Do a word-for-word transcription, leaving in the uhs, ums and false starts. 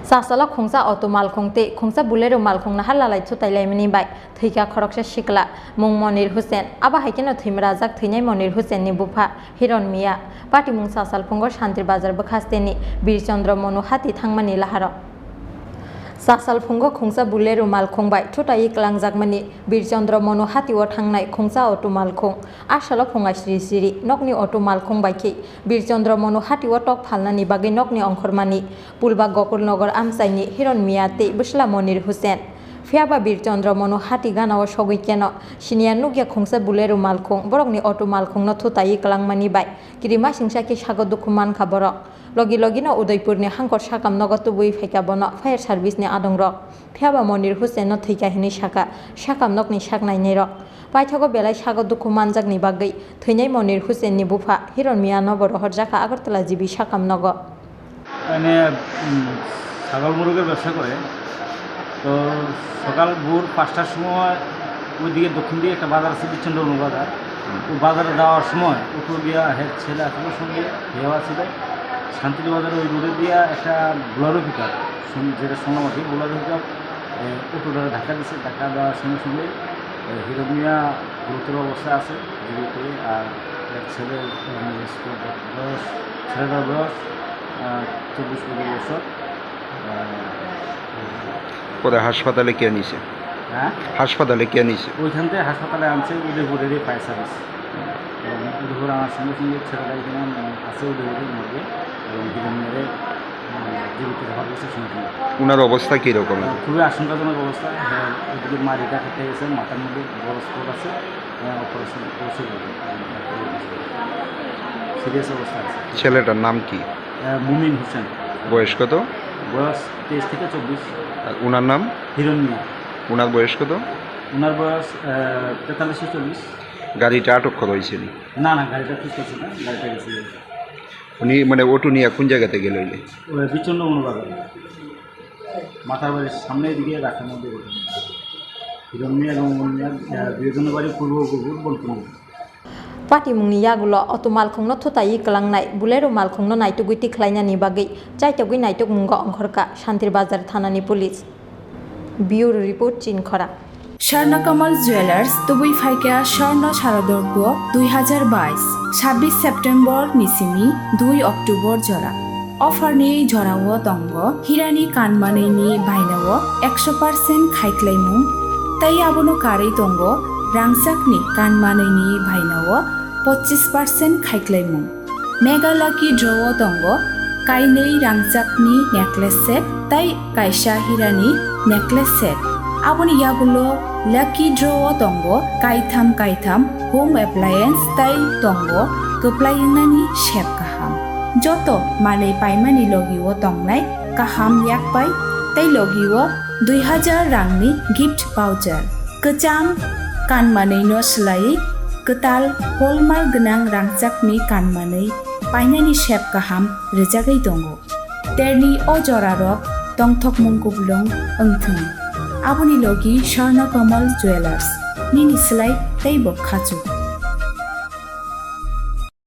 Chasalo khungsa auto malkhung tei khungsa Bolero malkhung naharlalai thutai laimani bai thwikha khoroksa sikla, mung Monir Hussain. Abo hai kheno thwimrajak thwinai Monir Hussain ni bupha Hiron Mia. Patimung Chasal phungo Shantir Bazar bwkhasteni Birchandra Monu hati thangmani laharo. Chasal phungo khungsa Bolero malkhung bai thutaiwi kwlangjakmani Birchandra Monu hatio thangnai khungsa auto malkhung. A salo phunga siri siri nokni auto malkhung bai khe Birchandra Monu hatio tok phalnani bagwi nokni ongkhormani Pulba Gokul Nogor amchaini Hiron Mia tei bwsla Monir Hussain. Phiyaba Birchandra Monu hati ganao sogwi keno siniya nukya khungsa Bolero malkhung, borokni auto malkhungno thutaiwi kwlangmani bai kirimasingsa khe sago dukhu mankha borok. Logi logino Udaipurni hangkor sakam nogo tubui phaikha bono fire service ni adongrok. Phiyaba Monir Hussain no thwikha hinwi sakha sakam nokni sak nainairok. Paithago belai sago dukhu manjakni bagwi thwinai Monir Hussain ni bupha Hiron Mia no bo rohorjakha Agartala G B sakam nogo. মানে, উম, ছাগল মুরগের ব্যবসা করে। তো সকাল ভোর পাঁচটার সময় ওইদিকে দক্ষিণ দিকে একটা বাজার আছে, বিচন্দ্রমোহন বাজার। হুম। ও বাজারে যাওয়ার সময় অটো দিয়া হের ছেলে আসলে সঙ্গে হেওয়া ছিল। শান্তির বাজারে ওই রোডে দিয়া একটা বোলেরো পিকআপ, সং-, যেটা সোনামাটি বোলেরো পিকআপ, এ, অটোটারে ধাক্কা দিছে। ধাক্কা দেওয়ার সঙ্গে সঙ্গে, এ, হিরো মিয়া গুরুতর অবস্থায় আছে, জীবিত। আর এক ছেলে, মানে, বয়স, ছেলেটার বয়স, আহ, চব্বিশ পঁচিশ বছর। আহ, কোথায় হাসপাতালে কে নিছে? হ্যাঁ? হাসপাতালে কে নিছে? ওইখান থেকে হাসপাতালে আনছে উদয়পুরেরই ফায়ার সার্ভিস। এবং উদয়পুর আনার সঙ্গে সঙ্গে ছেলেটা এখানে আছে উদয়পুরে মর্গে এবং হিরো মিয়ারে জীবিত রেফার করছে সিঙ্গাপুরে। ওনার অবস্থা কীরকম? আহ, খুবই আশঙ্কাজনক অবস্থা। হ্যাঁ, ওদিকে মারিটা খেতে গেছে, মাথার মধ্যে বড় স্পট আছে। হ্যাঁ, অপারেশন করছে বলে। সিরিয়াস অবস্থা আছে। ছেলেটার নাম কি? আহ, মুমিন হোসেন। বয়স কত? বয়স তেইশ থেকে চব্বিশ। আর ওনার নাম? হিরণ মিয়া। ওনার বয়স কত? ওনার বয়স, আহ, তেতাল্লিশ ছেচল্লিশ। গাড়িটা আটক করা হয়েছে নি? না, না, গাড়িটা ঠিক আছে না, গাড়িটা গেছে। উনি মানে অটো নিয়ে কোন জায়গাতে গেল হইলে? ওই বিচন্দ্র মনোবাজার। মাথার বাড়ির সামনের দিকে রাস্তার মধ্যে ঘটনা। হিরণ মিয়া এবং অমন মিয়া, আহ, দুইজনের বাড়ি পূর্ব গোবর Banpur. Patimungni yagulo auto malkhungno thutai kwlangnai Bolero malkhungno naitugwi tikhlainani bagwi chaitogwi naitugmungo ongkhorkha Shantir Bazar thanani police. Bureau report, Chinkhora. Swarna Kamal Jewelers, tubui phaikha Swarna Sharadorgo dui hazar bais, sabbish September ni simi dui October jora. Offer ni jorao tongo hirani kanmanwi ni bainao ekso percent khaiklaimung, tei abono karwi tongo rangchakni kanmanwi ni bainao pochis percent khaiklaimung. Mega Lucky Draw o tongo kainwi rangchakni necklace set tei kaisa hirani necklace set. Aboni yagulo Lucky Draw o tongo kaitham kaitham home appliance tei tongo kwplai wngnani sep kaham. Joto manwi paimani logi o tongnai kaham yakpai tei logi o dui hazar rangni gift voucher. Kwcham kanmanwi no swlaiwi kwtal hallmark gwnang rangchakni kanmanwi painani sep kaham rwjagwi tongo. Terni o jorarok tongthokmung kuplung wngthung. Aboni logi Swarna Kamal Jewelers, nini swlai teibo khachuk.